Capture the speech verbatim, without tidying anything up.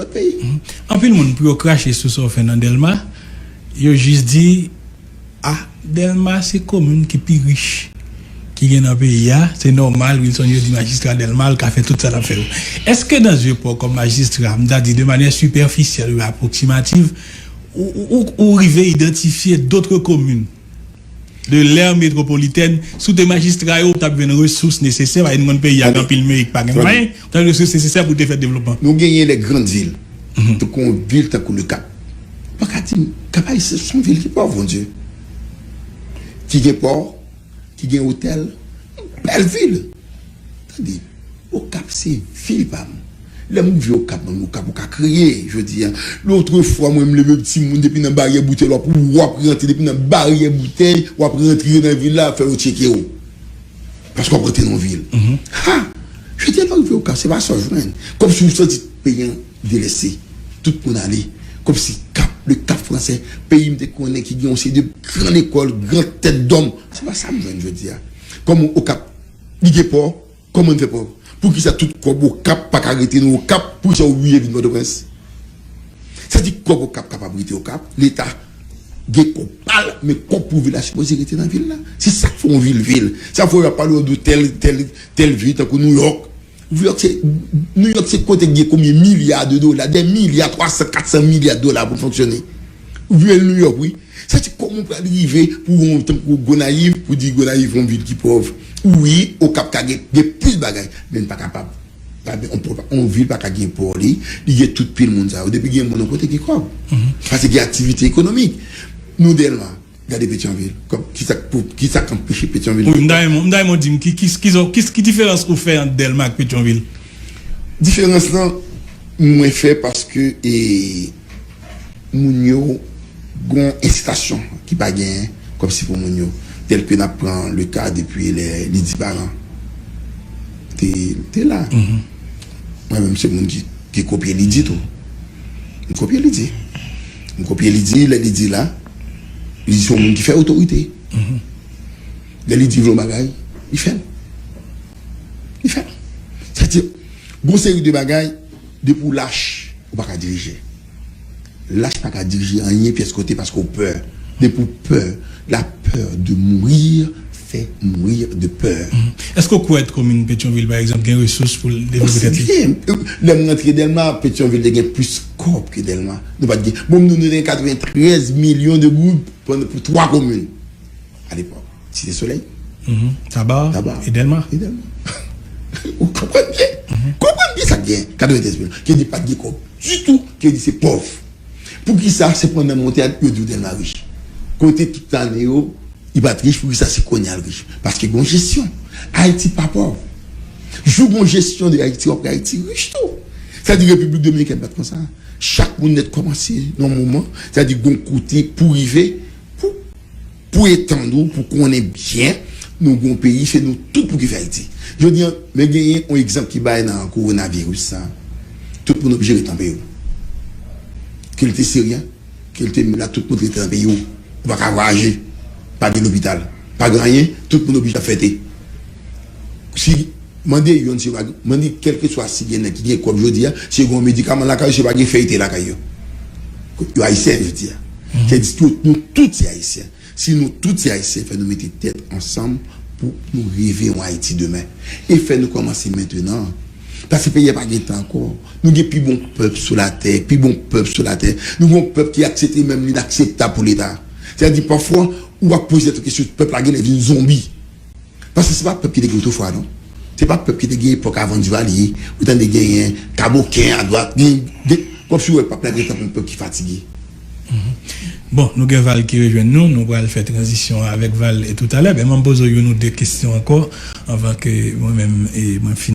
lòt peyi. Anpil moun, pou yo krache sou sa w fè nan Dèlma, yo jis di, a, Dèlma se komin ki pi rich ki gen nan peyi a, se nòmal, Wilson, yo di majistra Dèlma, l ka fè tout sa l ap fè yo. Èske nan zye pa w kòm majistra, m ta di de manyè sipèfisyèl ou apwoksimativ, ou, ou, ou, ou rive idantifye dòt komin de lè metwopolitèn, si w te majistra yo, ou t ap jwenn resous nesesè, paske nou konn peyi a gen anpil meri ki pa gen mwayen, ou t ap jwenn resous nesesè pou te fè devlopman. Nou genyen les grandes villes. Tankou yon vil tankou Le Cap. Ou pa ka di m, Cap Haïtien se yon vil ki pòv, Bondye. Ki gen pò, ki gen otèl, bèl vil. Tande, Okap se vil pa m. Lè m rive Okap, mwen, Okap, ou ka kriye, jodi a. Lòtrefwa, mwen, m leve timoun depi nan baryè Boutèl, w ap, w ap rantre depi nan baryè Boutèl, w ap rantre nan vil la, fè yo tcheke w. Paske w ap rantre nan vil. Ha! Jodi a, lè w rive Okap, se pa sa w jwenn. Kòmsi w santi peyi an delese. Tout moun ale. Kòmsi Kap, le Kap Fransè, peyi m te konnen ki gen yon seri de gran lekòl, gran tèt dòm. Se pa sa m jwenn jodi a. Kòm Okap, li gen pò, kòman n fè pò? Poukisa tout kòb Okap pa ka rete nan Okap? Poukisa obliye vin Pòtoprens? Sa di kòb Okap kapab rete Okap, Leta gen kòb pa l, men kòb pou vil la sipoze rete nan vil la. Se sa k fè yon vil vil. Sa fè yo ap pale w de tèl, tèl, tèl vil, tankou Nouyòk. Nouyòk se, Nouyòk se kote ki gen konbyen milya de dola, de milya, twa san, kat san milya dola pou fonksyone. Ou vle Nouyòk, wi. Sa di kòman w pral rive pou yon tankou Gonayiv, pou di Gonayiv yon vil ki pòv. Wi, Okap ka gen, gen plis bagay, men n pa kapab. Pa gen, on, on vil pa ka gen pò li, li gen tout pil moun sa yo. Depi gen moun yon kote gen kòb. Paske gen aktivite ekonomik. Nou Dèlma, gade Petyonvil. Kòm, kisa k pou, kisa k anpeche Petyonvil? Wi, m ta renmen, m ta renmen w di m ki, ki, ki, ki, ki diferans ou fè ant Dèlma ak Petyonvil? Diferans lan, mwen fè paske, e, moun yo gon ensitasyon ki pa genyen kòmsi pou moun yo. Tèl ke n ap pran le ka depi lè Lydie Parent te, te la. Mwen menm se moun ki, ki kopye Lydie tou. M kopye Lydie. M kopye Lydie, lè Lydie la, Lydie se yon moun ki fè otorite. Lè Lydie vle yon bagay, li fè l. Li fè l. Sa di, gon seri de bagay, depi w lach, ou pa ka dirije. Lach pa ka dirije anyen pyès kote paske w pè. Depi w pè, la peur de mourir fait mourir de peur. Èske w kwè komin Petyonvil, pa egzanp, gen resous pou l devlope tèt li? Byen. Lè m rantre Dèlma, Petyonvil te gen plis kòb ke Dèlma. Nou pa t gen. Bon, nou, nou te gen katreventrèz milyon de goud pandan, pou twa komin. Alepòk, Site Solèy. Taba, Taba e Dèlma. E Dèlma. Ou konprann byen? Konprann byen sa k gen. Katreventrèz milyon. Ki di pa t gen kòb ditou, ki di se pòv. Poukisa se pandan monte a yo di w Dèlma rich? Kote tout ane yo, li pa t rich, poukisa se kounye a l rich? Paske gon jesyon. Ayiti pa pòv. Jou gon jesyon de Ayiti, w ap wè Ayiti rich tou. Sa di Repiblik Dominikèn pa t konsa. Chak moun nèt kòmanse nan yon moman, sa di gon kote pou rive, pou pou etann ou, pou konnen byen, nou gon peyi, se nou tout pou ki fè Ayiti. Jodi a, men genyen yon egzanp ki bay nan kowonaviris sa. Tout moun oblije ret nan peyi w. Ke l te siryen, ke l te mila, tout moun rete nan peyi w. Ou pa ka vwayaje, pa gen lopital, pa gen anyen, tout moun oblije ap fete. Si Mande yonn si yo pa gen, mande kèlkeswa si gen nèg ki gen kòb jodi a, si yo gen yon medikaman lakay yo, si yo pa gen fèy te lakay yo. Yo ayisyen jodi a. Se di tout, nou tout se ayisyen. Si nou tout se ayisyen, fè nou mete tèt ansanm pou nou reve yon Ayiti demen. E fè nou kòmanse mentenan. Paske peyi a pa gen tan ankò. Nou gen pi bon pèp sou latè, pi bon pèp sou latè. Nou gen yon pèp ki aksepte menm li inakseptab pou Leta. Sètadi pafwa, ou ap poze tèt ou kesyon, pèp la genlè vin zonbi. Paske se pa pèp ki te gen otrefwa, non. Se pa pèp ki te gen epòk avan Divalye, ou tande genyen kaboken adwat, gen, gen, kòmsi w wè pèp la gen tankou yon pèp ki fatige. Bon, nou gen Val ki rejwenn nou, nou pral fè tranzisyon avèk Val e toutalè, men mwen poze w youn ou de kesyon ankò, anvan ke mwen menm e mwen fini.